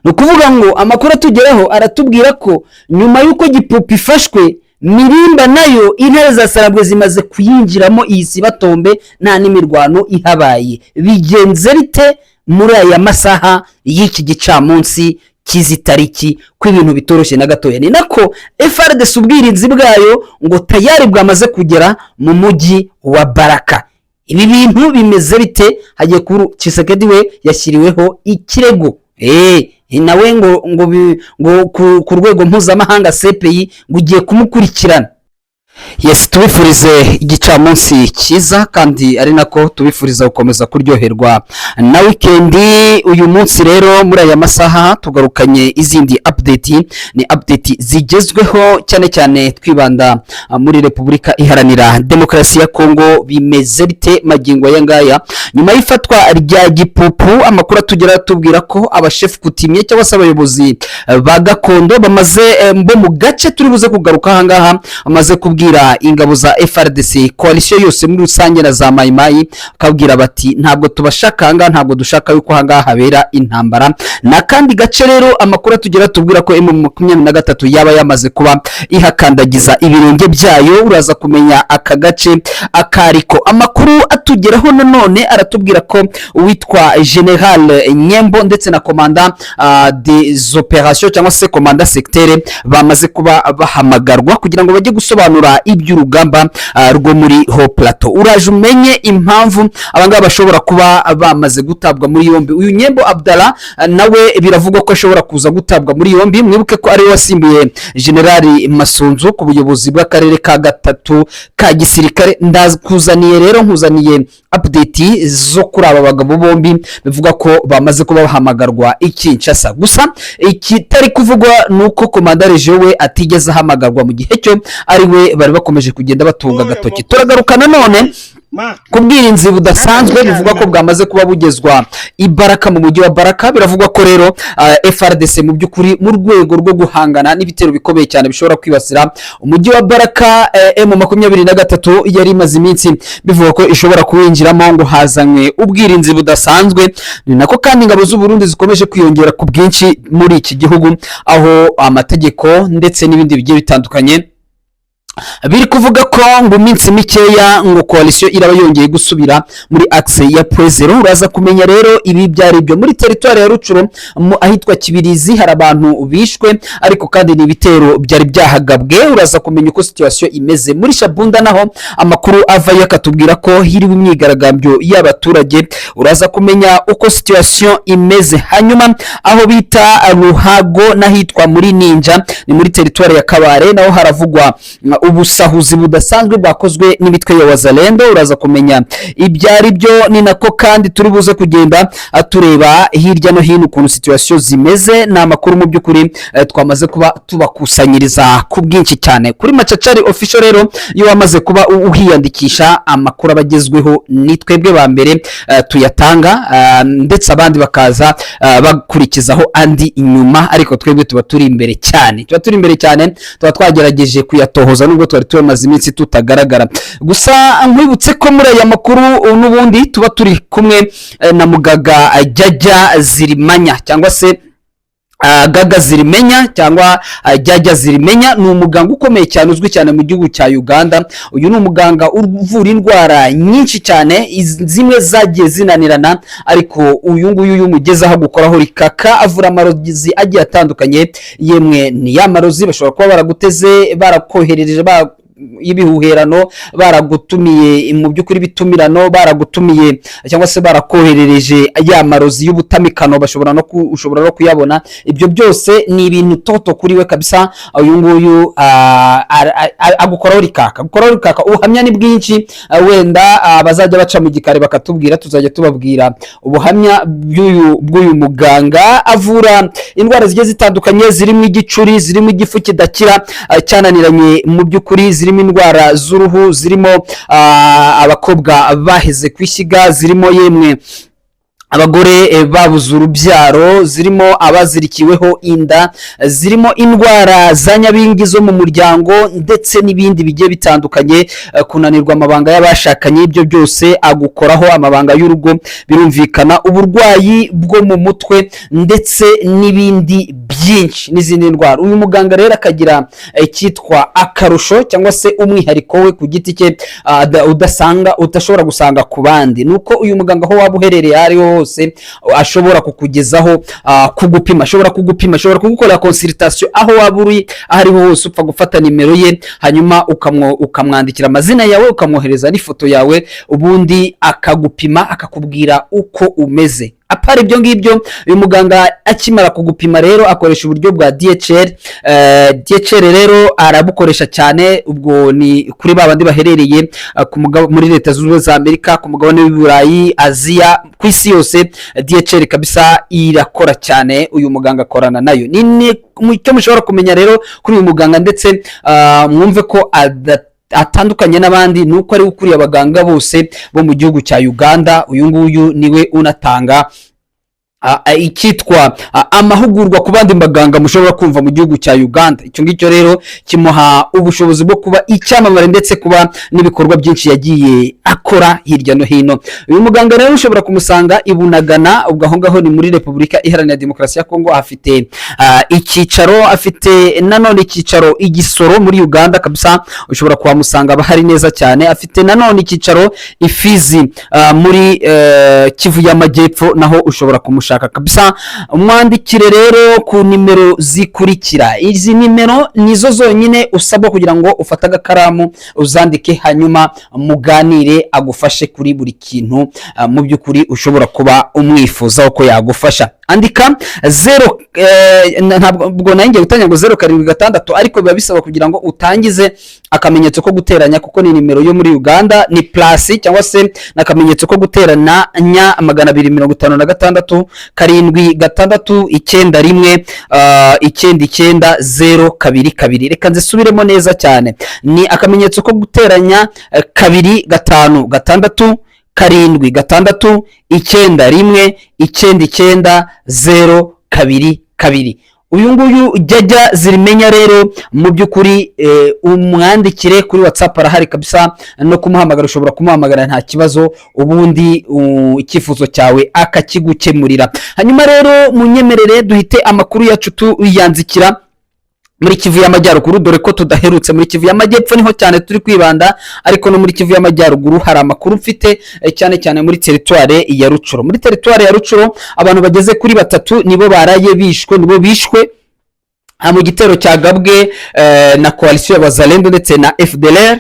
Ni ukuvuga ngo amakuru atugeraho aratubwira ko nyuma y'uko Gipupu ifashwe, Mirimba nayo intare za Sarabwe zimaze kuyinjiramo, iyi Sibatombe nta n'imirwano ihabaye. Bigenze bite muri aya masaha y'iki gicamunsi cy'izi tariki, ko ibintu bitoroshye na gatoya? Ni nako FARDC ubwirinzi bwayo ngo tayari bwamaze kugera mu mujyi wa Baraka. Ibi bintu bimeze bite? Hagiye kuri Tshisekedi, we yashyiriweho ikirego, nawe ngo ku rwego mpuzamahanga CPI ngo ugiye kumukurikirana. Yes, tubifurize igicamunsi cyiza, kandi ari nako tubifuriza gukomeza kuryoherwa na wikendi. Uyu munsi rero muri aya masaha tugarukanye izindi update, ni update zigezweho cyane cyane twibanda muri Repubulika Iharanira Demokarasi ya Kongo. Bimeze bite magingo aya ngaya nyuma y'ifatwa rya Gipupu? Amakuru atugera atubwira ko abashefu coutumier cyangwa se abayobozi ba gakondo bamaze bo mu gace turi buze kugaruka aha ngaha, bamaze kubwira ingabo za FARDC, coalition yose muri rusange na za Mayimayi, akabwira bati: "Ntabwo tubashaka ahangaha, ntabwo dushaka yuko ahangaha habera intambara." N'akandi gace rero amakuru atugera tubwira ko M23 yaba yamaze kuba ihakandagiza ibirenge byayo. Uraza kumenya aka gace akariko. Amakuru atugeraho nanone aratubwira ko uwitwa General Nyembo ndetse na commandant des opérations cyangwa se commandant secteur bamaze kuba bahamagarwa kugira ngo bajye gusobanura iby'urugamba rwo muri Haut Plateau. Uraje umenye impamvu abangaba bashobora kuba bamaze gutabwa muri yombi. Uyu Nyembo Abdallah nawe biravugwa ko ashobora kuza gutabwa muri yombi. Mwibuke ko ariwe wasimbuye Generali Masunzu ku buyobozi bw'akarere ka gatatu ka gisirikare. Ndakuzaniye rero, nkuzaniye update zo kuri aba bagabo bombi bivuga ko bamaze kuba bahamagarwa i Kinshasa. Gusa ikitari kuvugwa ni uko commandant région we atigeze ahamagarwa, mu gihe cyo ari we bari bakomeje kugenda batunga agatoki. Turagaruka nanone ku bwirinzi budasanzwe bivugwa ko bwamaze kuba bugezwa i Baraka, mu mujyi wa Baraka. Biravugwa ko rero FARDC mu by'ukuri mu rwego rwo guhangana n'ibitero bikomeye cyane bishobora kwibasira umujyi wa Baraka, M23 yari imaze iminsi bivuga ko ishobora kuwinjiramo, ngo hazanywe ubwirinzi budasanzwe. Ni nako kandi ingabo z'u Burundi zikomeje kwiyongera ku bwinshi muri iki gihugu, aho amategeko ndetse n'ibindi bigiye bitandukanye biri kuvuga ko ngo iminsi mikeya ngo coalition iraba yongeye gusubira muri axe ya Point Zéro. Uraza kumenya rero ibi byari byo. Muri teritwari ya Rutshuru mu ahitwa Kibirizi hari abantu bishwe, ariko kandi ni ibitero byari byahagabwe. Uraza kumenya uko situation imeze. Muri Shabunda naho amakuru avayo akatubwira ko hiriwe imyigaragambyo y'abaturage. Uraza kumenya uko situation imeze. Hanyuma aho bita Ruhago n'ahitwa muri Ninja, ni muri teritwari ya Kabare, naho haravugwa ubusahuzi budasanzwe bwakozwe n'imitwe ya Wazalendo. Uraza kumenya ibyo ari byo. Ni nako kandi turi buze kugenda tureba hirya no hino ukuntu situation zimeze. Ni amakuru mu by'ukuri twamaze kuba tubakusanyiriza ku bwinshi cyane kuri Macacari Official. Rero iyo wamaze kuba uhiyandikisha, amakuru aba agezweho ni twebwe ba mbere tuyatanga, ndetse abandi bakaza bakurikizaho andi inyuma, ariko twebwe tuba turi imbere cyane, tuba turi imbere cyane, tuba twagerageje kuyatohoza nubwo twari tumaze iminsi tutagaragara. Gusa nkwibutse ko muri aya makuru n'ubundi tuba turi kumwe na mugaga Jajya Zirimanya cyangwa se Gaga Zirimenya cyangwa Jajya Zirimenya. Ni umuganga ukomeye cyane, uzwi cyane mu gihugu cya Uganda. Uyu ni umuganga uvura indwara nyinshi cyane, zimwe zagiye zinanirana, ariko uyu nguyu iyo umugezeho agukoraho rikaka. Avura amarozi agiye atandukanye, yemwe ni ya marozi bashobora kuba baraguteze, barakoherereje y'ibihuherano, baragutumiye mu by'ukuri bitumirano, baragutumiye cyangwa se barakoherereje ya marozi y'ubutamikano, bashobora no ku, ushobora no kuyabona. Ibyo byose ni ibintu toto kuri we kabisa. Uyu nguyu agukoraho rikaka, agukoraho rikaka. Ubuhamya ni bwinshi, wenda bazajya baca mu gikari bakatubwira, tuzajya tubabwira ubuhamya bw'uyu muganga. Avura indwara zigiye zitandukanye, zirimo igicuri, zirimo igifu kidakira, cyananiranye mu by'ukuri, zirimo indwara z'uruhu, zirimo abakobwa baheze ku ishyiga, zirimo yemwe Abagore babuze urubyaro, zirimo abazirikiweho inda, zirimo indwara za nyabingi zo mu muryango, ndetse n'ibindi bigiye bitandukanye, kunanirwa amabanga y'abashakanye, ibyo byose agukoraho, amabanga y'urugo birumvikana, uburwayi bwo mu mutwe, ndetse n'ibindi byinshi n'izindi ndwara. Uyu muganga rero akagira icyitwa akarusho cyangwa se umwihariko we ku giti cye, udasanga, udashobora gusanga ku bandi, ni uko uyu muganga, aho waba uherereye aho ariho hose, ashobora kukugezaho, kugupima, ashobora kugupima, ashobora kugukorera consultation aho waba uri aho ariho hose. Upfa gufata nimero ye, hanyuma ukamwandikira amazina yawe, ukamwohereza n'ifoto yawe, ubundi akagupima, akakubwira uko umeze. Apara ibyo ngibyo, uyu muganga akimara kugupima rero akoresha uburyo bwa DHL. DHL rero arabukoresha cyane. Ubwo ni kuri ba bandi baherereye muri Leta Zunze Ubumwe za Amerika, ku mugabane w'i Burayi, Aziya, ku isi yose. DHL kabisa irakora cyane, uyu muganga akorana nayo. Ni icyo mushobora kumenya rero kuri uyu muganga, ndetse mwumve ko atandukanye n'abandi, ni uko ari we ukuriye abaganga bose bo mu gihugu cya Uganda. Uyu nguyu niwe unatanga icyitwa amahugurwa ku bandi baganga mushobora kumva mu gihugu cya Uganda. Icyo ngicyo rero kimuha ubushobozi bwo kuba icyamamare, ndetse kuba n'ibikorwa byinshi yagiye akora hirya no hino. Uyu muganga rero ushobora kumusanga i Bunagana, ubwo aho ngaho ni muri Repubulika Iharanira Demokarasi ya Kongo. Afite icyicaro, afite nanone icyicaro i Gisoro muri Uganda kabisa, ushobora kuhamusanga, aba hari neza cyane. Afite nanone icyicaro i Fizi, muri Kivu y'Amajyepfo, naho ushobora kumushaka kabisa. Umwandikire rero ku nimero zikurikira. Izi nimero nizo zonyine usabwa kugira ngo ufate agakaramu uzandike, hanyuma muganire, agufashe kuri buri kintu mu by'ukuri ushobora kuba umwifuzaho ko yagufasha. Andika zero, ntabwo nanjye gutangira ngo 076, ariko biba bisaba kugira ngo utangize akamenyetso ko guteranya, kuko ni nimero yo muri Uganda, ni plus cyangwa se n'akamenyetso ko guteranya 256 7 6 9 1 9 9 0 2 2. Reka nzisubiremo neza cyane. Ni akamenyetso ko guteranya 2 5 6 7 6 9 1 9 9 0 2 2. Uyu nguyu Jajya Zirimenya rero, mu by'ukuri umwandikire kuri WhatsApp, arahari kabisa. No kumuhamagara ushobora kumuhamagara, nta kibazo, ubundi icyifuzo cyawe akakigukemurira. Hanyuma rero munyemerere duhite amakuru yacu tuyanzikira muri Kivu y'Amajyaruguru, dore ko tudaherutse muri Kivu y'Amajyepfo, niho cyane turi kwibanda, ariko no muri Kivu y'Amajyaruguru hari amakuru mfite, cyane cyane muri teritware ya Rucuro. Muri teritware ya Rucuro abantu bageze kuri batatu nibo baraye bishwe, nibo bishwe mu gitero cyagabwe na coalition y'Abazalendo ndetse na FDLR.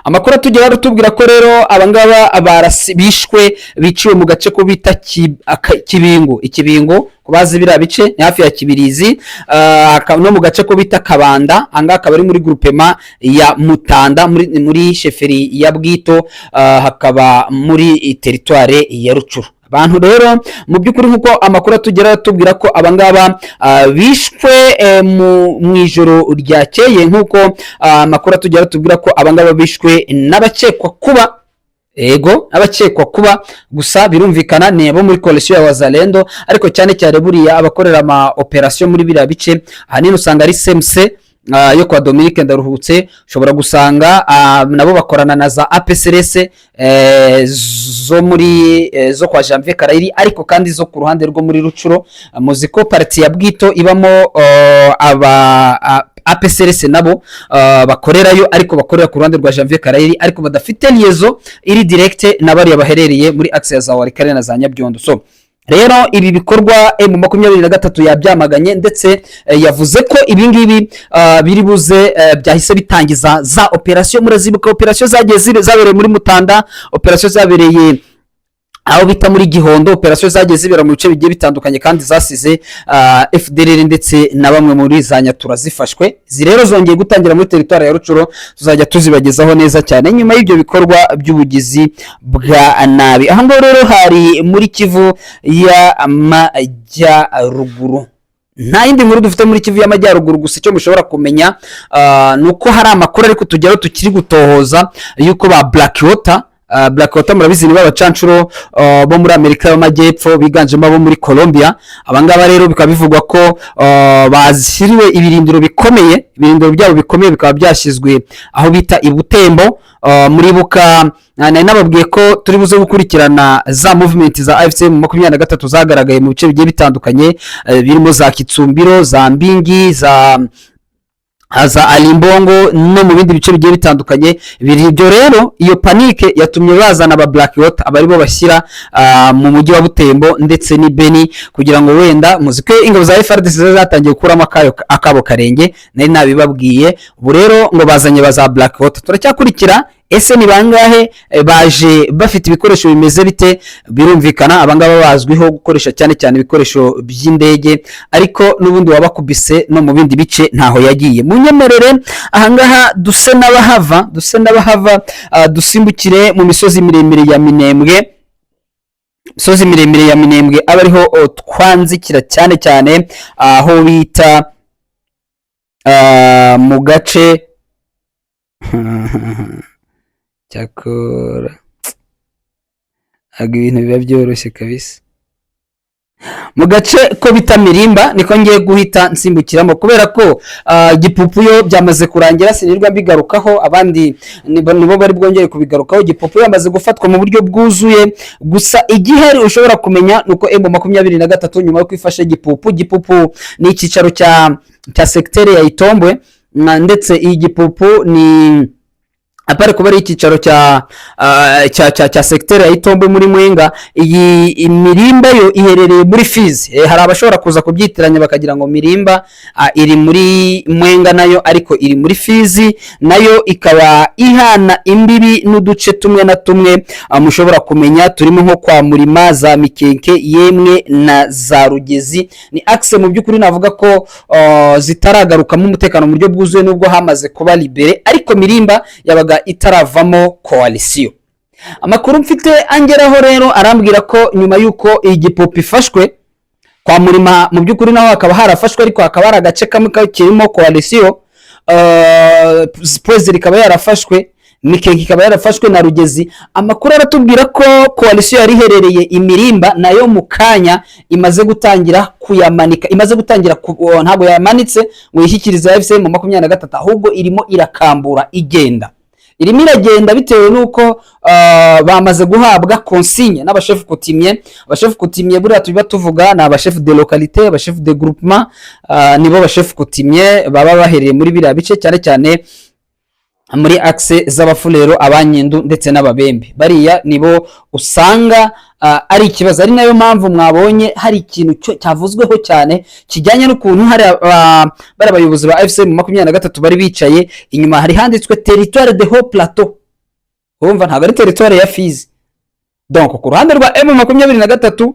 Amakuru atugeraho aratubwira ko rero abangaba bishwe, biciwe mu gace ko bita Kibingo. Ikibingo, ku bazi biriya bice, ni hafi ya Kibirizi, no mu gace ko bita Kabanda. Ahangaha akaba ari muri groupement ya Mutanda, muri chefferie ya Bwito, hakaba muri teritware ya Rucuru. Abantu rero mu by'ukuri, nk'uko amakuru atugeraho atubwira ko abangaba bishwe mu ijoro ryakeye, nk'uko amakuru atugeraho atubwira ko abangaba bishwe n'abakekwa kuba, ego, abakekwa kuba gusa birumvikana ni abo muri coalition ya Wazalendo, ariko cyane cyane buriya abakorera ama operation muri biriya bice ahanini usanga ari CMC yo kwa Dominique Ndaruhutse. Ushobora gusanga nabo bakorana na za APCRS zo muri zo kwa Janvier Karayiri, ariko kandi zo ku ruhande rwo muri Rucuro. Muzi ko partie ya Bwito ibamo aba APCRS, nabo bakorerayo, ariko bakorera ku ruhande rwa Janvier Karayiri, ariko badafite liaison iri directe na bariya baherereye muri axe ya za Walikale na za Nyabyondo. So rero ibi bikorwa M23 yabyamaganye, ndetse yavuze ko ibi ngibi biri buze byahise bitangiza za operation. Murazibuka operation zagiye zabereye muri Mutanda, operation zabereye aho bita muri Gihondo, operation zagiye zibera mu bice bigiye bitandukanye kandi zasize FDLR ndetse na bamwe muri za Nyatura zifashwe. Izi rero zongeye gutangira muri teritwari ya Rucuro, tuzajya tuzibagezaho neza cyane nyuma y'ibyo bikorwa by'ubugizi bwa nabi. Aho ngaho rero hari muri Kivu y'Amajyaruguru. Nta yindi nkuru dufite muri Kivu y'Amajyaruguru, gusa icyo mushobora kumenya ni uko hari amakuru ariko tugeraho tukiri gutohoza yuko ba Blackwater Blackwater murabizi ni b'abacancuro bo muri Amerika y'Amajyepfo, biganjemo abo muri Colombia. Abangaba rero bikaba bivugwa ko bashyiriwe ibirindiro bikomeye. Ibirindiro byabo bikomeye bikaba byashyizwe aho bita i Butembo. Muribuka nari nababwiye ko turi buze gukurikirana za movement za AFC M23 zagaragaye mu bice bigiye bitandukanye, birimo za Kitsumbiro, za Mbingi, za Alimbongo no mu bindi bice bigiye bitandukanye. Biri ibyo rero, iyo panique yatumye bazana aba Blackwater, aba aribo bashyira mu mujyi wa Butembo ndetse n'i Beni, kugira ngo wenda muzi ko ingabo za FARDC zari zatangiye gukuramo akayo akabo karenge, nari nabibabwiye. Ubu rero ngo bazanye ba za Blackwater. Turacyakurikira, ese ni bangahe? Baje bafite ibikoresho bimeze bite? Birumvikana abangaba bazwiho gukoresha cyane cyane ibikoresho by'indege, ariko n'ubundi wabakubise no mu bindi bice ntaho yagiye. Munyemerere ahangaha duse n'abahava, dusimbukire mu misozi miremire ya Minembwe. Imisozi miremire ya Minembwe aba ariho twanzikira cyane cyane aho bita mu gace cyakora ntabwo ibintu biba byoroshye kabisa, mu gace ko bita Mirimba niko ngiye guhita nsimbukiramo, kubera ko Gipupu yo byamaze kurangira, sinirwa mbigarukaho, abandi nibo bari bwongere kubigarukaho. Gipupu yamaze gufatwa mu buryo bwuzuye. Gusa igihari ushobora kumenya ni uko M23 nyuma yo kwifasha Gipupu, Gipupu ni icyicaro cya segiteri ya Itombwe, ndetse iyi Gipupu ni à part kuba ari icyicaro cya segiteri ya Itombwe muri Mwenga, iyi Mirimba yo iherereye muri Fizi. Hari abashobora kuza kubyitiranya bakagira ngo Mirimba iri muri Mwenga nayo, ariko iri muri Fizi, nayo ikaba ihana imbibi n'uduce tumwe na tumwe mushobora kumenya turimo nko kwa Murima, za Mikenke, yemwe na za Rugezi. Ni axe mu by'ukuri navuga ko zitaragarukamo umutekano mu buryo bwuzuye, nubwo hamaze kuba libéré, ariko Mirimba yabaga itaravamo coalition. Amakuru mfite angeraho rero arambwira ko nyuma y'uko iyi Gipupu ifashwe, kwa Murima mu by'ukuri naho hakaba harafashwe, ariko hakaba hari agace kamwe kakirimo coalition, Pwezeri ikaba yarafashwe, Mikenke ikaba yarafashwe na Rugezi. Amakuru aratubwira ko coalition yari iherereye Imirimba nayo mu kanya imaze gutangira kuyamanika, imaze gutangira ntabwo yamanitse ngo yishyikirize AFC M23, ahubwo irimo irakambura igenda, irimo iragenda bitewe n'uko bamaze guhabwa consigne n'abashefu coutumier. Abashefu coutumier buriya tuba tuvuga ni abashefu de localité, abashefu de groupement, nibo bashefu coutumier baba baherereye muri biriya bice, cyane cyane muri axe z'Abafurero, Abanyindu ndetse n'Ababembe. Bariya nibo usanga ari ikibazo, ari nayo mpamvu mwabonye hari ikintu cyavuzweho cyane kijyanye n'ukuntu hari bari abayobozi ba AFC M23 bari bicaye inyuma, hari handitswe "territoire de haut plateau". Urumva ntabwo ari territoire ya Fizi. Donc ku ruhande rwa M23,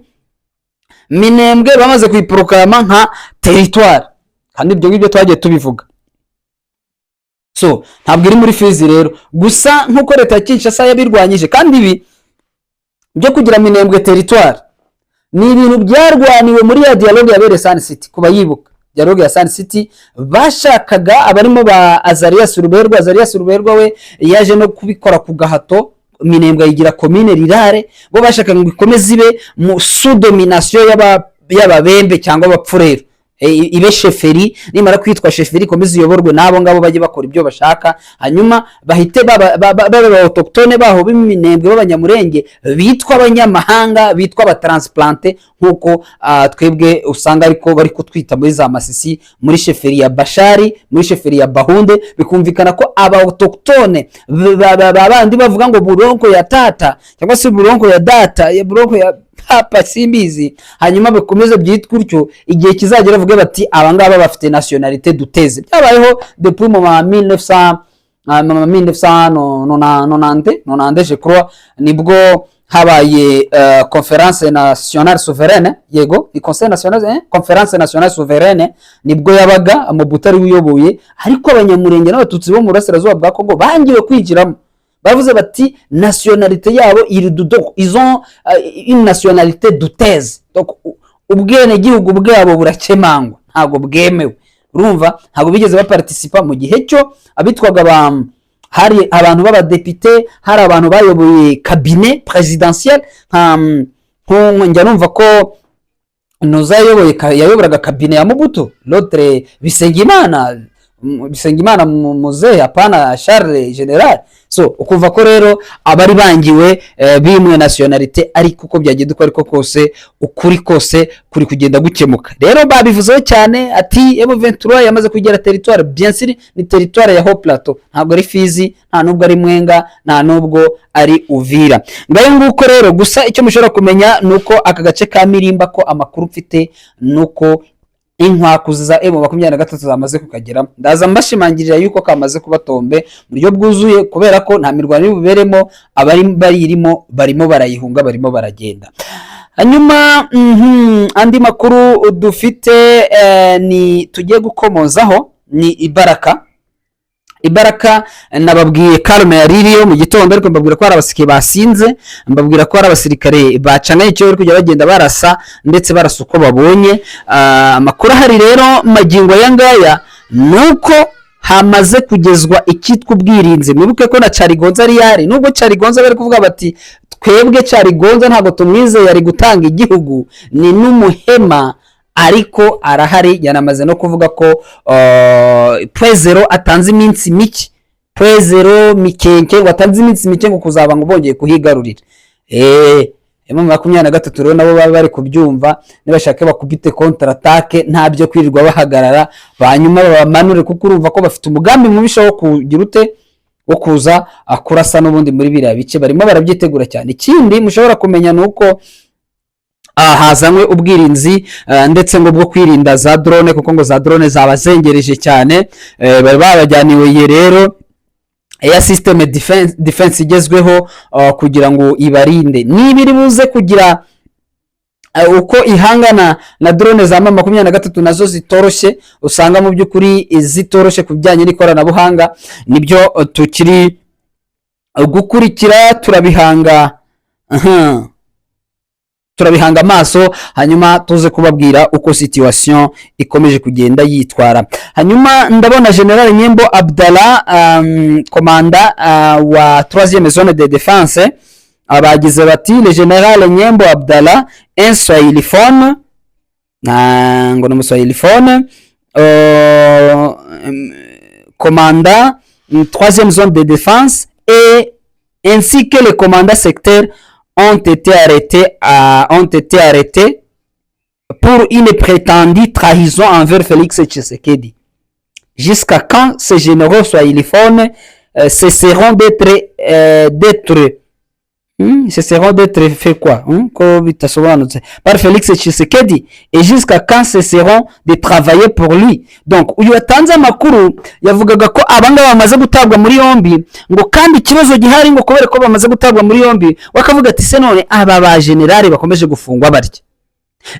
Minembwe bamaze kuyiproklama nka territoire, kandi ibyo ngibyo twagiye tubivuga. So ntabwo iri muri Fizi rero. Gusa nk'uko leta ya Kinshasa yabirwanyije, kandi ibi byo kugira Minembwe territoire ni ibintu byarwaniwe muri ya dialogue yabereye Sun City. Kuba yibuka dialogue ya Sun City, bashakaga abarimo ba Azarias Ruberwa. Azarias Ruberwa we yaje no kubikora ku gahato, Minembwe ayigira commune rurale. Bo bashakaga ngo ikomeze ibe mu sous domination y'Ababembe cyangwa Abapfurero, ibe chefferie. Nimara kwitwa chefferie, ikomeze iyoborwe n'abo ngabo, bajye bakora ibyo bashaka, hanyuma bahite baba autochtone baho b'Iminembwe b'Abanyamurenge bitwa abanyamahanga, bitwa abatransplantés, nk'uko twebwe usanga ariko bari kutwita muri za Masisi, muri chefferie ya Bashari, muri chefferie ya Bahunde. Bikumvikana ko aba autochtone bandi bavuga ngo buronko ya tata cyangwa se buronko ya data, ya buronko ya papa, simbizi, hanyuma bikomeze byitwa utyo. Igihe kizagera bavuge bati abangaba bafite nationalité douteuse. Byabayeho depuis mu ma 1900, mu ma 1990, 90 je crois, nibwo habaye Conférence nationale souveraine. Yego, ni conseil national, Conférence nationale souveraine, nibwo yabaga Mobutu ari we uyoboye, ariko Abanyamurenge n'Abatutsi bo mu burasirazuba bwa Kongo bangiwe kwinjiramo. Bavuze bati nationalité yabo iri donc ils ont une nationalité douteuse, donc ubwenegihugu bwabo burakemangwa, ntabwo bwemewe. Urumva ntabwo bigeze baparticipa mu gihe cyo abitwaga ba Hari abantu b'abadepite, hari abantu bayoboye cabinet présidentiel, nka njya numva ko Nuza yayoboye yayoboraga cabinet ya Mobutu, l'autre Bisengimana, Bisengimana muzehe, hapana Charles General. So ukumva ko rero abari bangiwe bimwe nationalité, ariko uko byagenda uko ariko kose, ukuri kose kuri kugenda gukemuka. Rero babivuzeho cyane ati M23 yamaze kugera territoire. Bien sûr, ni territoire ya Haut Plateau, ntabwo ari Fizi, nta nubwo ari Mwenga, nta nubwo ari Uvira. Ngayo nguko rero. Gusa icyo mushobora kumenya ni uko aka gace ka Mirimba, ko amakuru mfite ni uko inkwakuzi za M23 zamaze kukageramo. Ndaza mbashimangirira yuko kamaze kuba tombe mu buryo bwuzuye, kubera ko nta mirwano iri buberemo, abari bayirimo barimo barayihunga, barimo baragenda. Hanyuma andi makuru dufite ni tugiye gukomozaho ni Ibaraka. Ibaraka nababwiye calme yari iriyo mu gitondo, ariko mbabwira ko hari abasirikare basinze, mbabwira ko hari abasirikare bacanaye icyo bari kujya bagenda barasa, ndetse barasa uko babonye. Amakuru ahari rero magingo aya ngaya ni uko hamaze kugezwa icyitwa ubwirinzi. Mwibuke ko na Carigonza ari yari, nubwo Carigonza bari kuvuga bati twebwe Carigonza ntabwo tumwizeye, ari gutanga igihugu, ni n'umuhema, ariko arahari. Yanamaze no kuvuga ko Point Zéro atanze iminsi mike, Point Zéro Mikenke ngo atanze iminsi mike ngo kuzaba ngo bongeye kuhigarurira. M23 rero nabo baba bari kubyumva, nibashaka bakubite contre-attaque, nta byo kwirirwa bahagarara, hanyuma babamanure, kuko urumva ko bafite umugambi mubisha wo kugira ute, wo kuza kurasa n'ubundi muri biriya bice, barimo barabyitegura cyane. Ikindi mushobora kumenya ni uko hazanywe ubwirinzi ndetse ngo bwo kwirinda za drone, kuko ngo za drone zabazengereje cyane. Bari babajyaniwe rero air system defense igezweho kugira ngo ibarinde. Niba iri buze kugira uko ihangana na drone za M23, nazo zitoroshye, usanga mu by'ukuri zitoroshye ku bijyanye n'ikoranabuhanga, nibyo tukiri gukurikira, turabihanga aha, turabihanga amaso, hanyuma tuze kubabwira uko situation ikomeje kugenda yitwara. Hanyuma ndabona General Nyembo Abdallah, commandant wa 3e zone de défense, abagize bati: "Le général Nyembo Abdallah, un swahiliphone", ngo ni umuswahiliphone, commandant 3e zone de défense et ainsi que le commandant secteur ont été arrêtés pour une prétendue trahison envers Félix Tshisekedi. Jusqu'à quand ces généraux swahiliphones cesseront d'être fait quoi, Ko bitasobanutse, par Félix Tshisekedi, et jusqu'à quand cesseront de travailler pour lui?" Donc uyu watanze amakuru yavugaga ko abangaba bamaze gutabwa muri yombi, ngo kandi ikibazo gihari ngo kubera ko bamaze gutabwa muri yombi, bakavuga ati: "Se none aba ba generali bakomeje gufungwa barya,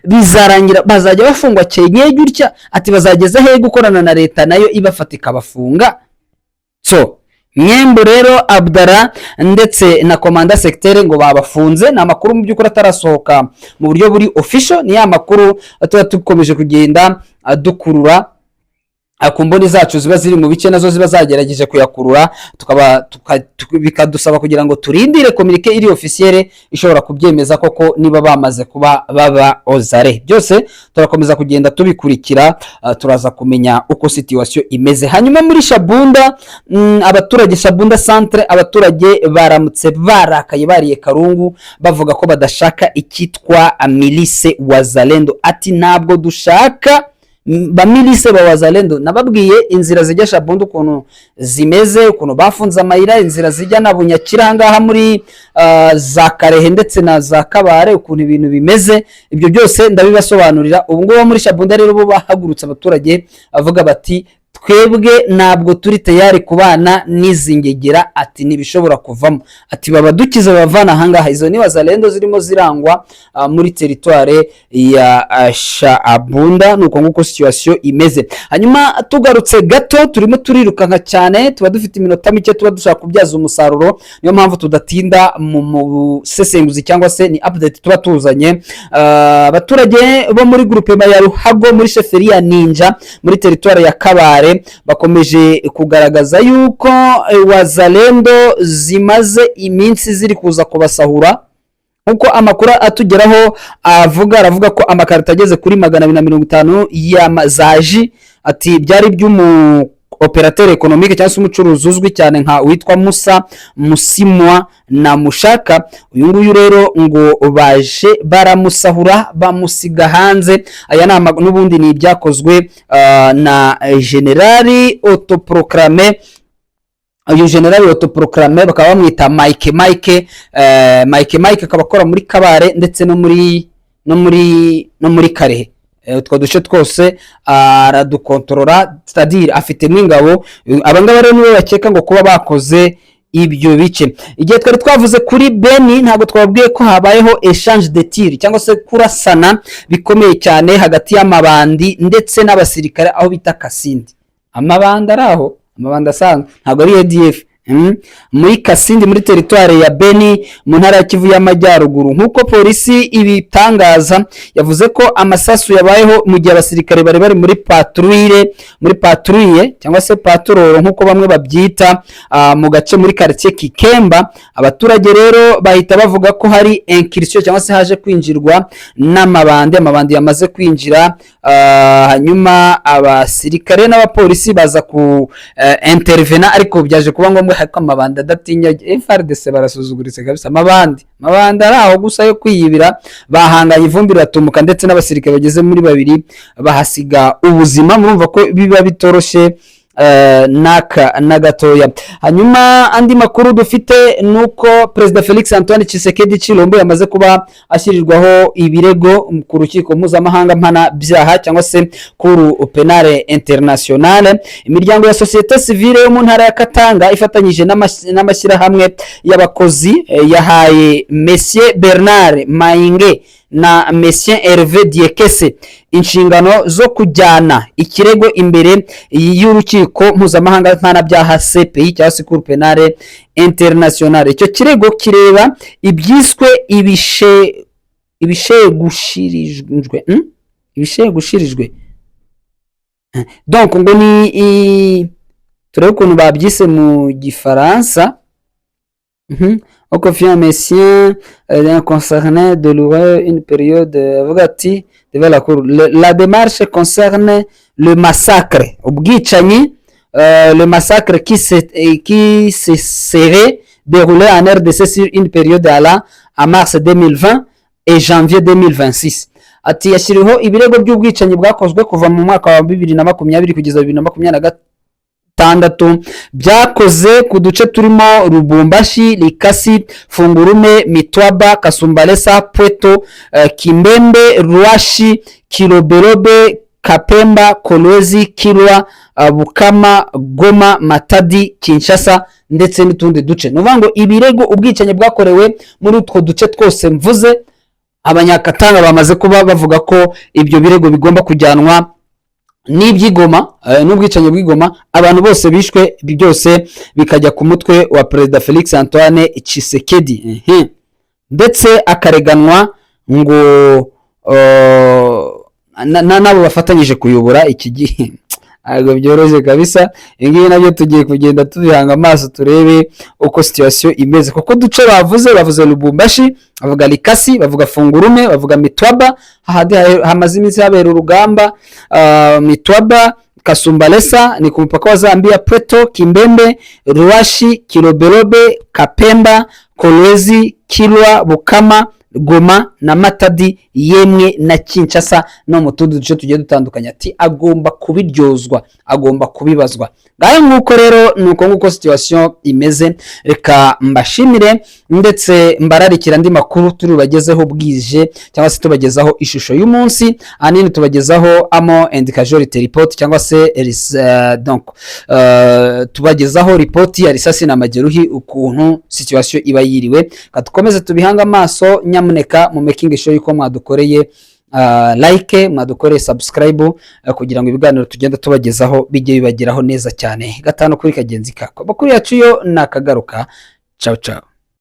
bizarangira bazajya bafungwa kenyeye gutya?" Ati: "Bazageza hehe gukorana na leta nayo ibafata ikabafunga?" So Nyembo rero Abdara ndetse na commandant secteur ngo babafunze. Ni amakuru mu by'ukuri atarasohoka mu buryo buri official, ni ya makuru tuba dukomeje kugenda dukurura ku mboni zacu ziba ziri mu bice, nazo ziba zagerageje kuyakurura, tukaba bikadusaba kugira ngo turindire communiqué iri officielle ishobora kubyemeza koko niba bamaze kuba baba ozare. Byose turakomeza kugenda tubikurikira, turaza kumenya uko situation imeze. Hanyuma muri Shabunda, abaturage Shabunda centre, abaturage baramutse barakaye, bariye karungu, bavuga ko badashaka icyitwa milice Wazalendo. Ati: "Ntabwo dushaka ba milice ba Wazalendo." Nababwiye inzira zijya Shabunda ukuntu zimeze, ukuntu bafunze amayira, inzira zijya na Bunyakira ngaha muri za Karehe ndetse na za Kabare, ukuntu ibintu bimeze, ibyo byose ndabibasobanurira. Ubu ngubu muri Shabunda rero bo bahagurutse, abaturage bavuga bati: "Twebwe ntabwo turi tayari kubana n'izi ngegera." Ati: "Ntibishobora kuvamo." Ati: "Babadukize, babavana ahangaha." Izo ni Wazalendo zirimo zirangwa muri territoire ya Shabunda. Nuko nguko situation imeze. Hanyuma tugarutse gato, turimo turirukanka cyane, tuba dufite iminota mike tuba dushaka kubyaza umusaruro, niyo mpamvu tudatinda mu busesenguzi cyangwa se ni update tuba tuzanye. Abaturage bo muri groupement ya Ruhago, muri chefferie ya Ninja, muri territoire ya Kabare. Kabare bakomeje kugaragaza yuko Wazalendo zimaze iminsi ziri kuza kubasahura. Nkuko amakuru atugeraho avuga, aravuga ko amakarito ageze kuri 250 ya zaji, ati byari by'umu opérateur économique cyangwa se umucuruzi uzwi cyane nka witwa Musa Musimwa na Mushaka. Uyu nguyu rero ngo baje baramusahura, bamusiga hanze. Aya ni n'ubundi ni ibyakozwe na général autoproclamé. Uyu général autoproclamé bakaba bamwita Mike Mike. Mike Mike akaba akora muri Kabare ndetse no muri Karehe. Utwo duce twose aradukontorora, c'est-à-dire afitemo ingabo. Abangaba rero nibo bakeka ngo kuba bakoze ibyo bice. Igihe twari twavuze kuri Beni, ntabwo twababwiye ko habayeho échange de tir cyangwa se kurasana bikomeye cyane hagati y'amabandi ndetse n'abasirikare aho bita Kasindi. Amabandi ari aho, amabandi asanzwe, ntabwo ari ADF. Muri Kasindi, muri teritwari ya Beni, mu ntara ya Kivu y'Amajyaruguru. Nk'uko polisi ibitangaza, yavuze ko amasasu yabayeho mu gihe abasirikare bari bari muri patrouille, muri patrouille cyangwa se patrol nk'uko bamwe babyita, mu gace muri quartier Kikemba. Abaturage rero bahita bavuga ko hari incursion cyangwa se haje kwinjirwa n'amabandi. Amabandi yamaze kwinjira, hanyuma abasirikare n'abapolisi baza ku intervena, ariko byaje kuba ngombwa ko amabandi adatinya FARDC. Barasuzuguritse kabisa. Amabandi ari aho gusa yo kwiyibira, bahanganye, ivumbi riratumuka, ndetse n'abasirikare bageze muri babiri bahasiga ubuzima. Murumva ko biba bitoroshye n'aka na gatoya. Hanyuma andi makuru dufite ni uko Perezida Felix Antoine Tshisekedi Tshilombo yamaze kuba ashyirirwaho ibirego ku rukiko mpuzamahanga mpanabyaha cyangwa se Cour pénale internationale. Imiryango ya société civile yo mu ntara ya Katanga ifatanyije n'amashyirahamwe y'abakozi yahaye Monsieur Bernard Mainge na Monsieur Hervé Diekese inshingano zo kujyana ikirego imbere y'urukiko mpuzamahanga mpanabyaha CPI cyangwa se Cour pénale internationale. Icyo kirego kireba ibyiswe ibishegushirijwe, Ibishegushirijwe, donc ngo ni turebe ukuntu babyise mu Gifaransa. Au confiant monsieur concerné de louer une période, avuga ati devant la cour. La démarche concerne le massacre, ubwicanyi, le massacre qui se serait déroulé en RDC sur une période allant à mars 2020 et janvier 2026. Ati yashyiriweho ibirego by'ubwicanyi bwakozwe kuva mu mwaka wa 2020 kugeza 2026, byakoze ku duce turimo Lubumbashi, Likasi, Fungurume, Mitwaba, Kasumbalesa, Pweto, Kimbembe, Ruashi, Kilobelobe, Kapemba, Kolwezi, Kilwa, Bukama, Goma, Matadi, Kinshasa ndetse n'utundi duce. Ni ukuvuga ngo ibirego, ubwicanyi bwakorewe muri utwo duce twose mvuze, Abanyakatanga bamaze kuba bavuga ko ibyo birego bigomba kujyanwa n'iby'igoma, n'ubwicanyi bw'igoma, abantu bose bishwe, ibi byose bikajya ku mutwe wa Perezida Felix Antoine Tshisekedi. Ndetse akareganwa ngo n'abo bafatanyije kuyobora iki gihe. Ntabwo byoroshye kabisa. Ibi ngibi nabyo tugiye kugenda tubihanga amaso, turebe uko situation imeze, kuko uduce bavuze, bavuze Lubumbashi, bavuga Likasi, bavuga Fungurume, bavuga Mitwaba, hahandi hamaze iminsi habera urugamba, Mitwaba, Kasumbalesa ni ku mupaka wa Zambia, Pweto, Kimbembe, Ruashi, Kilobelobe, Kapemba, Kolwezi, Kilwa, Bukama, Goma na Matadi, yemwe na Kinshasa no mu tundi duce tugiye dutandukanye. Ati agomba kubiryozwa, agomba kubibazwa. Ngayo nguko rero, ni uko nguko situation imeze. Reka mbashimire ndetse mbararikira andi makuru turi bubagezeho bwije, cyangwa se tubagezaho ishusho y'umunsi. Ahanini tubagezaho amo and casualty report cyangwa se donc tubagezaho ripoti ya risasi na majeruhi, ukuntu situation iba yiriwe. Reka dukomeze tubihange amaso. Nyamuneka mu making sure yuko mwadukoreye like, mwadukoreye subscribe, kugira ngo ibiganiro tugenda tubagezaho bijye bibageraho neza cyane, gatanu kuri kagenzi kako. Amakuru yacu yo ni akagaruka. Ciao ciao.